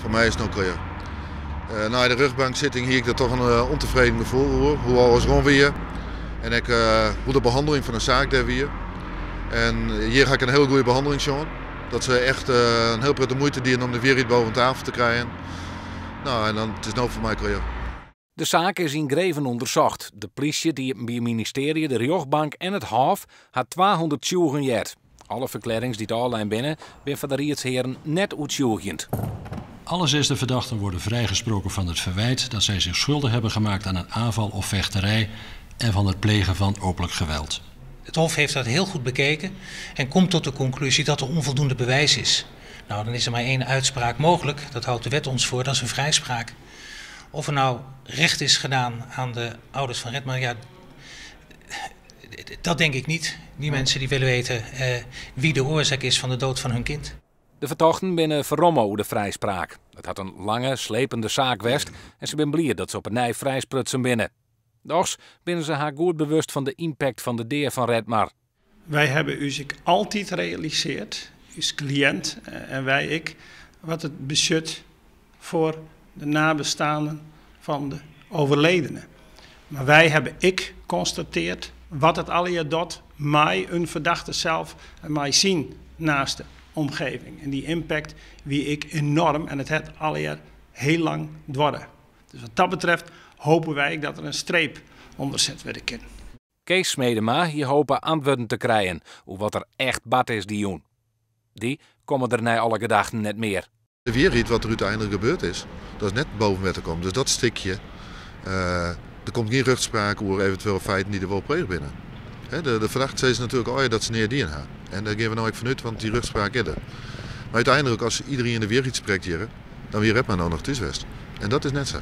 Foar my is it no klear. Nei de rjochtbanksitting hie ik der toch in ûntefreden gefoel oer, hoe alles rûn wie en ek hoe de behanneling fan de saak dêr wie. En hjir ha ik in hiele goede behanneling sjoen. Dat se echt in hiel protte muoite dienen om de wierheid boven tafel te krijen. No, en dan it is no foar my klear. De saak is yngreven ûndersocht. De plysje, it Iepenbier Ministearje, de rjochtbank en it Hôf ha 200 tsjûgen heard. Alle ferklearrings dy't ôflein binne, binne foar de riedshearen net oertsjûgjend. Alle zes de verdachten worden vrijgesproken van het verwijt dat zij zich schuldig hebben gemaakt aan een aanval of vechterij en van het plegen van openlijk geweld. Het Hof heeft dat heel goed bekeken en komt tot de conclusie dat er onvoldoende bewijs is. Nou, dan is er maar één uitspraak mogelijk, dat houdt de wet ons voor, dat is een vrijspraak. Of er nou recht is gedaan aan de ouders van Redmar, ja, dat denk ik niet. Die mensen die willen weten wie de oorzaak is van de dood van hun kind. De fertochten binne ferromme oer de frijspraak. It hat in lange, slepende saak west en se binne bliid dat se op 'e nij frijsprutsen binne. Dochs binne se har goed bewust fan de ympakt fan de dea fan Redmar. Wij hebben ús ek altyd realisearre, ús kliïnt en wy ek, wat it betsjut foar de nabestaanden fan de overledene. Mar wy hawwe ek konstatearre wat it allegear docht mei in fertochte sels en mei syn naaste omgeving. En dy impact wie ek enoarm en it hat allegear hiel lang duorre. Dus wat dat betreft hoopje wy dat der in streep ûnder set wurde kin. Kees Smedema hie hope antwurden te krijen oer wat der echt bard is dy jûn. Dy komme der nei alle gedachten net mear. De wierheid wat der úteinlik gebeurd is, dat is net boven wetter kommen. Dus dat stikje, der komt gjin rjochtspraak oer eventuele feiten dy't der wol pleegd binne. De fertochte sizze natuerlik al dat se neat dien ha. En dêr gean we no ek fanút, want dy rjochtspraak is der. Mar úteinlik, as iderien de wierheid sprekt hjir, dan wie Redmar no noch thús west. En dat is net sa.